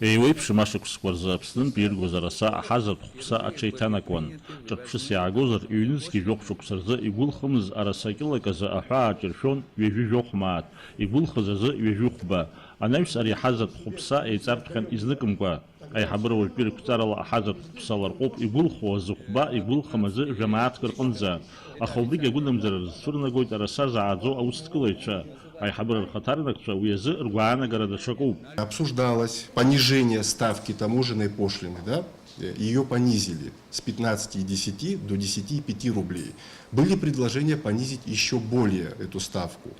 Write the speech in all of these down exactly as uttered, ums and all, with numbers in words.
Еиуеиԥшым ашықәсқәа рзы Аԥснынтәи иргоз араса аҳазатә хәԥса аҽеиҭанакуан. Ҿырԥшыс иаагозар, ҩнызқьи жәохә шықәса рзы игәылхымыз араса кьылак азы аҳәаа аҿиршәон ҩажәи жәохә мааҭ, игәылхыз азы ҩажәи хәба. Анаҩс ари аҳазатә хәыԥса еиҵарҭәхьан изныкымкәа. Аиҳабыра уажәтәи рықәҵарала аҳазатә хәыԥса ларҟәып, игәылхуа азы хәба, игәылхым азы жәамааҭк рҟынӡа. Аха убригь агәынамӡара рызцәырнагоит араса зааӡо аусҭкылаҩцәа. Аиҳабыра рхаҭарнакцәа уи азы ргәаанагара даҽакуп. Обсуждалось понижение ставки таможенной пошлины, да? Э, её понизили с пятнадцати и десяти до десяти и пяти рублей. Были предложения понизить ещё более эту ставку,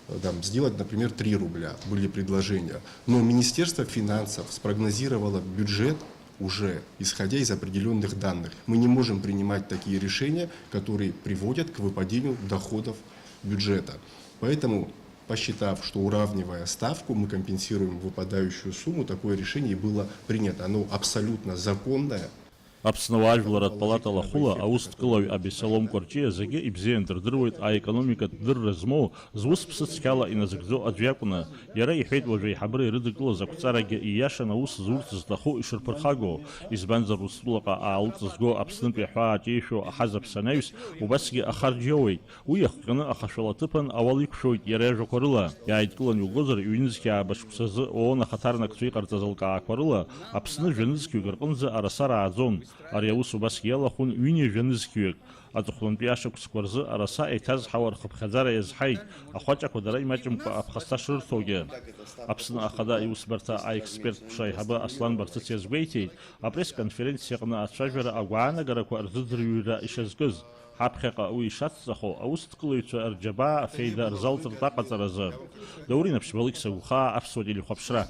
э, там, сделать, например, три рубля. Были предложения. Но Министерство финансов спрогнозировало бюджет уже исходя из определённых данных. Мы не можем принимать такие решения, которые приводят к выпадению доходов бюджета. Поэтому, посчитав, что, уравнивая ставку, мы компенсируем выпадающую сумму, такое решение и было принято. Оно абсолютно законное. Аԥсны ауаажәларратә палата лахәыла аусҭкылаҩ Абессалом Кәарҷиа зегьы ибзиан дырдыруеит аекономикатә дырра змоу, зус ԥсы цқьала иназыгӡо аӡә иакәны. Иара иҳәеит, уажә аиҳабыра ирыдыкылаз ақәҵарагьы ииашан аус зурц зҭаху ишырԥырхагоу, избанзар, Урыстәылаҟа аалыҵ зго Аԥснынтәи аҳәаа аҿеишәо аҳазаԥс анаҩс, убасгьы ахарџь иоуеит. Уи иахҟьаны ахашәала аҭыԥан ауал иқәшәоит иара иажәақәа рыла. Иааидкылан иугозар, ҩнызқьи ааба шықәсазы ООН ахаҭарнакцәа иҟарҵаз алкаақәа рыла Аԥсны жәа-нызқьҩык рҟынӡа араса рааӡон. Ари аус убасгьы иалахәын ҩынҩажәа нызқьҩык. Аҵыхәтәантәи ашықәсқәа рзы араса еиҭазҳауа рхыԥхьаӡара иазҳаит, ахәаҷақәа дара имаҷымкәа аԥхасҭа шрырҭогьы. Аԥсны Ахада аиусбарҭа аексперт ҟәша аиҳабы Аслан Барцыц иазгәеиҭеит, апресс-конференциаҟны ацәажәара агәаанагарақәа рзыӡырҩра ишазкыз. Ҳаԥхьаҟа уи ишацҵахо, аусҭкылаҩцәа рџьабаа афеида рзалҵыртә аҟаҵаразы. Даур Инаԥшьба, Алықьса Гәхаа, Аԥсуа телехәаԥшра.